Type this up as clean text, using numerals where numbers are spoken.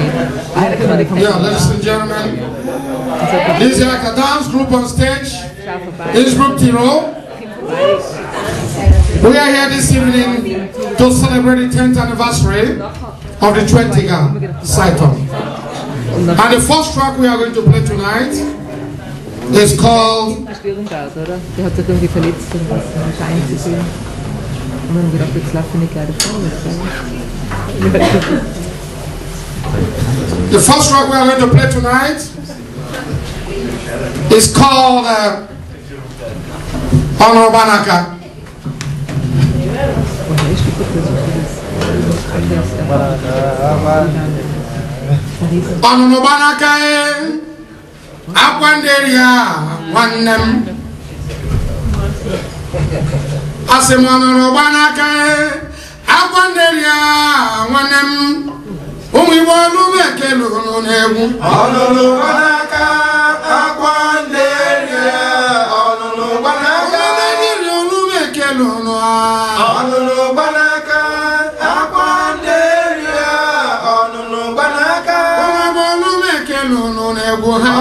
Yeah, ladies and gentlemen, this is like a dance group on stage, Innsbruck, Tirol. We are here this evening to celebrate the 10th anniversary of the Trentiger Zeitung. And the first track we are going to play tonight is called Der hat sich irgendwie verletzt und was scheint zu sehen. Und dann gedacht, jetzt laufe ich nicht gleich davon. The first track we are going to play tonight is called Onobanaka. Onobanaka, Akwanderia, Nwannem. Asị m Onobanaka, Akwanderia, Nwannem. Ụmụ Igbo olu m ekele unu n'egwu. Onobanaka, Akwanderia, Onobanaka. Ụmụ Naịjirịa olu m ekele unu a. Onobanaka, Akwanderia, Onobanaka. Ụmụ Igbo olu m ekele unu n'egwu ha.